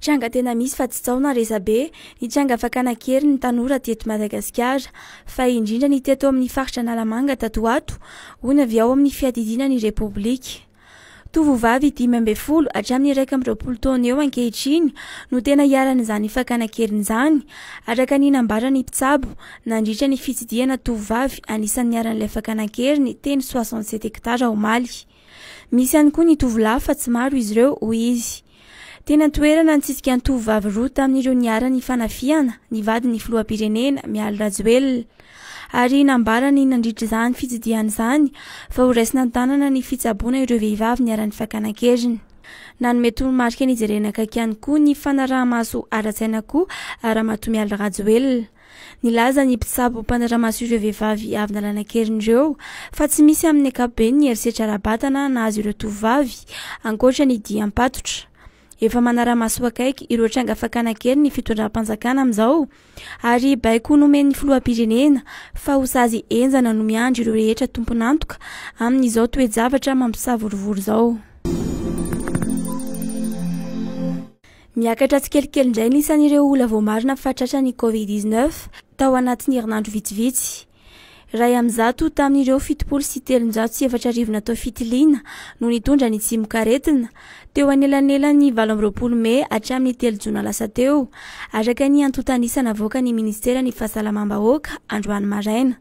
Tranga tena misy fa tsy tsaho na resabe ny tranga fakana an-keriny ny tanora teto Madagasikara, fa indrindra ny teto amin'ny faritra Analamanga tato ho ato, hoy ny avy ao amin'ny fiadidiana ny Repoblika. Tovovavy 15 hatramin'ny 21 taona eo ankehitriny no tena iharan'izany fakana an-keriny izany, araka ny nambaran'ny mpitsabo nandritra ny fitsidihana tovovavy anisan'ny niharan'ilay fakana an-keriny teny 67 hectares omaly. Misy ihany koa ny tovolahy fa tsy maro izy ireo, hoy izy. Teny an-toerana nitsitsika ny tovovavy roa tamin'ireo niharan'ny fanafihana ny vadin'ny filoham-pirenena, Mialy Rajoelina. Ary nambarany nandritra izany fitsidihana izany fa ho raisina an-tanana ny fitsaboana ireo vehivavy niharan'ny fakana an-keriny. Nanome toromarika nijerena akaiky ihany koa ny fanaraha-maso ara-tsaina koa Ramatoa Mialy Rajoelina. Nilaza ny mpitsabo mpanara-maso ireo vehivavy avy nalaina an-keriny ireo fa tsy misy amin'ny ankapobeny ny herisetra ara-batana nahazo ireo tovovavy, ankoatra ny diam-patotra. Efa manara-maso akaiky ireo tranga fakana an-keriny ny fitondram-panjakana amin'izao ary baiko nomen'ny filoham-pirenena fa ho sazy henjana no miandry ireo rehetra tompon'antoka amin'izao toe-javatra mampisavorovoro izao. Miakatra tsikelikely indray ny isan'ireo olona voamarina fa tratran'ny Covid 19 tao anatin'ny herinandro vitsivitsy. 101 tamin'ireo 370 natao fitiliana no nitondra ny tsimokaretina, teo anelanelan'ny 28 mey hatramin'ny 3 jona lasa teo, araka ny antontan'isa navoakan'ny ministeran'ny Fahasalamam-bahoaka androany maraina.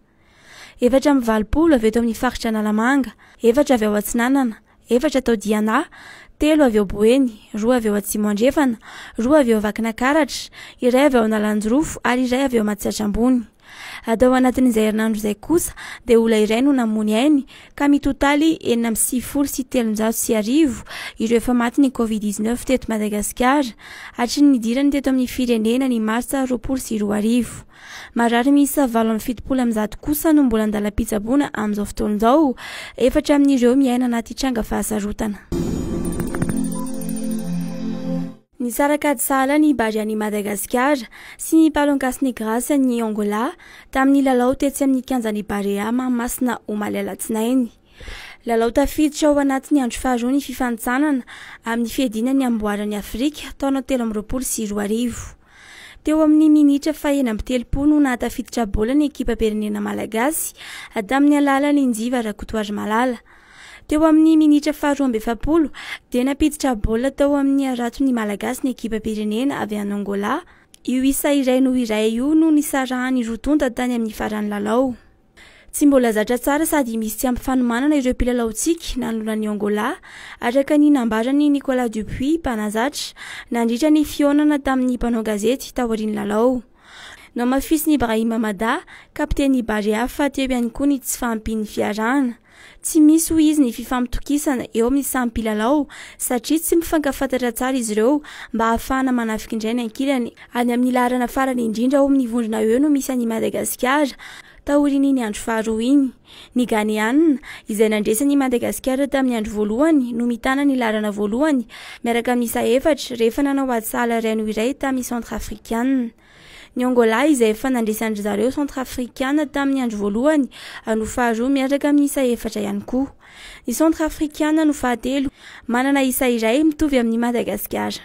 84 avy eto amin'ny faritra Analamanga, efatra avy ao Atsinanana, efatra tao Diana, telo avy ao Boeny, roa avy ao Atsimo Andrefana, roa avy ao Vakinakaratra, iray avy ao Analanjirofo ary iray avy ao Matsiatra Ambony. Tao anatin'izay herinandro izay kosa dia olona iray no namoy ny ainy ka mitotaly 1396 ireo efa matin'ny Covid 19 teto Madagasikara hatry ny nidirany teto amin'ny firenena ny martsa 2020. Marary miisa 178 kosa no mbola an-dalam-pitsaboana amin'izao fotoana izao, efatra amin'ireo miaina anaty tranga fahasarotana. Nisaraka ady sahala ny Barean'i Madagasikara sy ny Palancas Negras an'i Angola tamin'ny lalao tetsy amin'ny kianjan'i Barea Mahamasina omaly alatsinainy. Lalao tafiditra ao anatin'ny andro faharoa ny fifanintsanana amin'ny fiadiana ny amboaran'i Afrika taona 2023. Teo amin'ny minitra faha-36 no nahatafiditra baolina ny ekipam-pirenena malagasy, tamin'ny alalan'i Njiva Rakotoarimalala. Teo amin'ny minitra faha-42 dia nampiditra baolina tao amin'ny haraton'ny Malagasy ny ekipam-pirenena avy any Angola. Io isa 1-1 io no nisarahan'ny roa tonta tany amin'ny faran'ny lalao. Tsy mbola zatra tsara sady misy tsy ampy fanomanana ireo mpilalaontsika nanoloana an'i Angola, araka ny nambaran'i Nicolas Dupuis, mpanazatra, nandritra ny fihaonana tamin'ny mpanao gazety taorian'ny lalao. Nohamafisin'i Ibrahim Amada, kapitenin'ny Barea fa teo ihany koa ny tsy fahampian'ny fiarahana. Tsy misy hoy izy ny fifampitokisana eo amin'ny samy mpilalao satria tsy mifankafantatra tsara izy ireo mba hahafahana manafika indray ny ankilany. Any amin'ny laharana farany indrindra ao amin'ny vondrona E no misy an'i Madagasikara taorian'iny andro faharoa iny. Ny Ghaneana, izay nandresy an'i Madagasikara tamin'ny andro voalohany no mitana ny laharana voalohany miaraka amin'ny isa efatra rehefa nanao ady sahala 1-1 tamin'ny Centrafrikanina. Ny Angola izay efa nandresy an-dry zareo Centrafrikana tamin'ny andro voalohany no faharoa miaraka amin'ny isa efatra ihany koa. Ny Centrafrikana no fahatelo, manana isa iray mitovy amin'i Madagasikara.